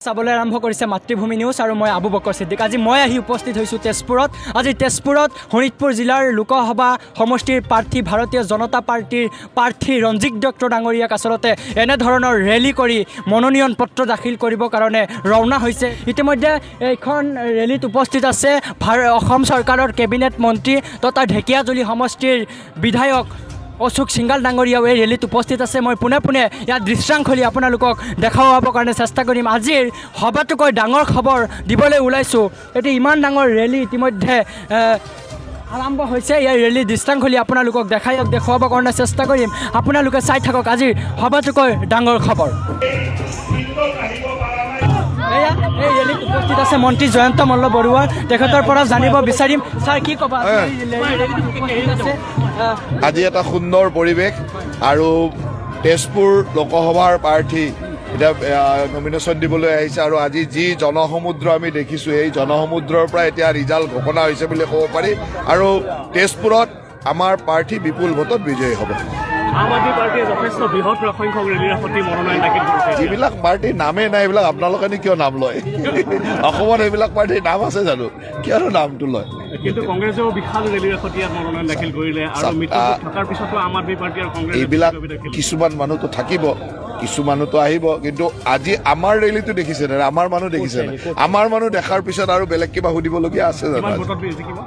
চাবলৈ আৰম্ভ কৰিছে মাতৃভূমি নিউজ আৰু মই আবু বকৰ সিদ্দিক। আজি মই আহি উপস্থিত হৈছোঁ তেজপুৰত। আজি তেজপুৰত শোণিতপুৰ জিলাৰ লোকসভা সমষ্টিৰ প্ৰাৰ্থী, ভাৰতীয় জনতা পাৰ্টীৰ প্ৰাৰ্থী ৰঞ্জিত দত্ত ডাঙৰীয়াক আচলতে এনেধৰণৰ ৰেলী কৰি মনোনয়ন পত্ৰ দাখিল কৰিবৰ কাৰণে ৰাওনা হৈছে। ইতিমধ্যে এইখন ৰেলীত উপস্থিত আছে অসম চৰকাৰৰ কেবিনেট মন্ত্ৰী তথা ঢেকীয়াজুলি সমষ্টিৰ বিধায়ক অশোক সিংঘাল ডাঙৰীয়াও এই ৰেলীত উপস্থিত আছে। মই পোনে পোনে ইয়াত দৃশ্যাংশলী আপোনালোকক দেখুৱাবৰ কাৰণে চেষ্টা কৰিম। আজিৰ সবাতোকৈ ডাঙৰ খবৰ দিবলৈ ওলাইছোঁ। এটি ইমান ডাঙৰ ৰেলী ইতিমধ্যে আৰম্ভ হৈছে। ইয়াৰ ৰেলী দৃশ্যাংশলী আপোনালোকক দেখুৱাবৰ কাৰণে চেষ্টা কৰিম। আপোনালোকে চাই থাকক আজিৰ সবাতোকৈ ডাঙৰ খবৰ। এয়া এই ৰেলীত উপস্থিত আছে মন্ত্ৰী জয়ন্ত মল্ল বৰুৱা। তেখেতৰ পৰা জানিব বিচাৰিম। ছাৰ, কি ক'বা? আপুনি এই ৰেলীত উপস্থিত আছে। আজি এটা সুন্দৰ পৰিৱেশ আৰু তেজপুৰ লোকসভাৰ প্ৰাৰ্থী এতিয়া নমিনেশ্যন দিবলৈ আহিছে আৰু আজি যি জনসমুদ্ৰ আমি দেখিছোঁ, এই জনসমুদ্ৰৰ পৰা এতিয়া ৰিজাল্ট ঘোষণা হৈছে বুলি ক'ব পাৰি আৰু তেজপুৰত আমাৰ প্ৰাৰ্থী বিপুল ভোটত বিজয়ী হ'ব। আম আদমি পাৰ্টীয়ে যথেষ্ট বৃহৎ সংখ্যক ৰেলীৰ সৈতে মনোনয়ন দাখিল কৰিছে। যিবিলাক পাৰ্টীৰ নামেই নাই, এইবিলাক আপোনালোকেনো কিয় নাম লয়? অসমত এইবিলাক পাৰ্টীৰ নাম আছে জানো? কিয়নো নামটো লয়? কিন্তু কংগ্ৰেছেও বিশাল ৰেলীৰ সৈতে ইয়াত মনোনয়ন দাখিল কৰিলে আৰু মিত্ৰজোঁট থকাৰ পিছতো আম আদমি পাৰ্টী আৰু কংগ্ৰেছে এইবিলাক দাখিল কৰিলে। কিছুমান মানুহতো থাকিব, কিছুমানতো আহিব, কিন্তু আজি আমাৰ ৰেলীটো দেখিছে নে? আমাৰ মানুহ দেখিছে নে? আমাৰ মানুহ দেখাৰ পিছত আৰু বেলেগ কিবা সুধিবলগীয়া আছে জানো কিমান আজি? ভোটত জিকিব?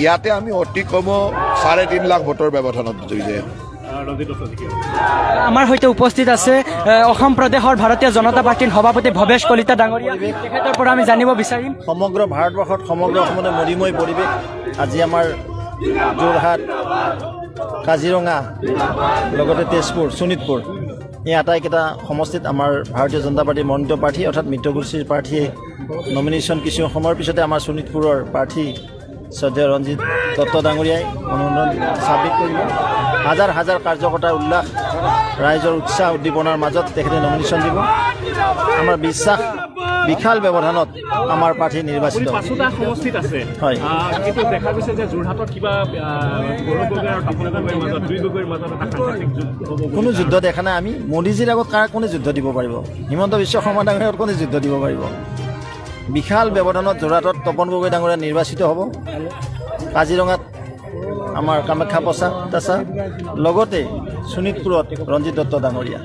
ইয়াতে আমি অতি কমেও 3.5 লাখ ভোটৰ ব্যৱধানত বিজয়ী হ'ম। ৰঞ্জিত দত্ত জিকিব। আমাৰ সৈতে উপস্থিত আছে অসম প্ৰদেশৰ ভাৰতীয় জনতা পাৰ্টীৰ সভাপতি ভৱেশ কলিতা ডাঙৰীয়া। তেখেতৰ পৰা আমি জানিব বিচাৰিম। সমগ্ৰ ভাৰতবৰ্ষত, সমগ্ৰ অসমতে মোদীময় পৰিৱেশ। আজি আমাৰ যোৰহাট, কাজিৰঙা, লগতে তেজপুৰ, শোণিতপুৰ, এই আটাইকেইটা সমষ্টিত আমাৰ ভাৰতীয় জনতা পাৰ্টীৰ মনোনীত প্ৰাৰ্থী, অৰ্থাৎ মিত্ৰগোষ্ঠীৰ প্ৰাৰ্থীয়ে নমিনেশ্যন, কিছু সময়ৰ পিছতে আমাৰ শোণিতপুৰৰ প্ৰাৰ্থী শ্ৰদ্ধেয় ৰঞ্জিত দত্ত ডাঙৰীয়াই মনোনয়ন ছাবমিট কৰিব। হাজাৰ হাজাৰ কাৰ্যকৰ্তাৰ উল্লাস, ৰাইজৰ উৎসাহ উদ্দীপনাৰ মাজত তেখেতে নমিনেশ্যন দিব। আমাৰ বিশ্বাস, বিশাল ব্যৱধানত আমাৰ প্ৰাৰ্থী নিৰ্বাচিত আপুনি হ'ব। পাঁচোটা সমষ্টিত আছে। হয়। কিন্তু দেখা গৈছে যে যোৰহাটত কিবা গৌৰৱ গগৈ আৰু তপন গগৈৰ মাজত, দুই গগৈৰ মাজত এটা সাংঘাতিক যুদ্ধ হ'ব বুলি। কোনো যুদ্ধ দেখা নাই আমি। মোদীজীৰ আগত কাৰ কোনে যুদ্ধ দিব পাৰিব? হিমন্ত বিশ্ব শৰ্মা ডাঙৰীয়াৰ আগত কোনে যুদ্ধ দিব পাৰিব? বিশাল ব্যৱধানত যোৰহাটত তপন গগৈ ডাঙৰীয়া নিৰ্বাচিত হ'ব। কাজিৰঙাত আমাৰ কামাখ্যা প্ৰসাদ তাছা, লগতে শোণিতপুৰত ৰঞ্জিত দত্ত ডাঙৰীয়া।